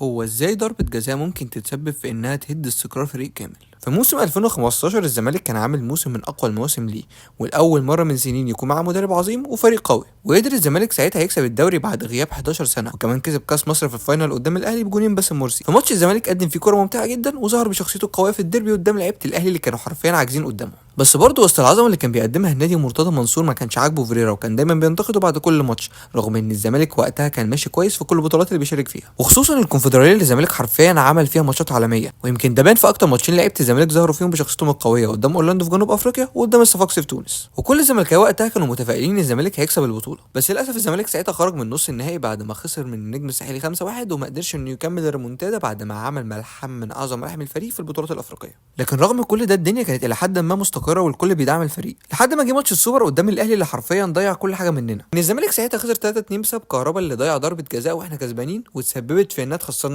هو ازاي ضربة جزاء ممكن تتسبب في انها تهد استقرار فريق كامل؟ في موسم 2015 الزمالك كان عامل موسم من اقوى المواسم ليه، والاول مرة من سنين يكون معاه مدرب عظيم وفريق قوي، وقدر الزمالك ساعتها يكسب الدوري بعد غياب 11 سنة، وكمان كسب كاس مصر في ال final قدام الاهلي بجونين باسم مرسي. في ماتش الزمالك قدم فيه كورة ممتعة جدا وظهر بشخصيته القوية في الديربي قدام لعيبة الاهلي اللي كانوا حرفيا عاجزين قدامهم. بس برضه وسط العظمة اللي كان بيقدمها النادي، مرتضى منصور ما كانش عاجبه فيريرا وكان دايما بينتقده بعد كل ماتش، رغم ان الزمالك وقتها كان ماشي كويس في كل البطولات اللي بيشارك فيها، وخصوصا الكونفدراليه اللي الزمالك حرفيا عمل فيها ماتشات عالمية. ويمكن ده بان في اكتر ماتشين لعيبة الزمالك ظهروا فيهم بشخصيتهم القوية، قدام اورلاندو في جنوب افريقيا وقدام الصفاقسي في تونس. وكل الزملكاويه وقتها كانوا متفائلين ان الزمالك هيكسب البطولة، بس للاسف الزمالك ساعتها خرج من نص النهائي بعد ما خسر من النجم الساحلي 5-1، وما قدرش انه يكمل الريمونتادا بعد ما عمل ملحمة من اعظم ملاحم الفريق في البطولات الافريقية. لكن رغم كل ده الدنيا كانت الى حد ما مستقره والكل بيدعم الفريق، لحد ما جه ماتش السوبر قدام الاهلي اللي حرفيا ضيع كل حاجة مننا. ان الزمالك ساعتها خسر 3-2 بسبب كهربا اللي ضيع ضربه جزاء واحنا كسبانين، وتسببت في انها تخسرنا.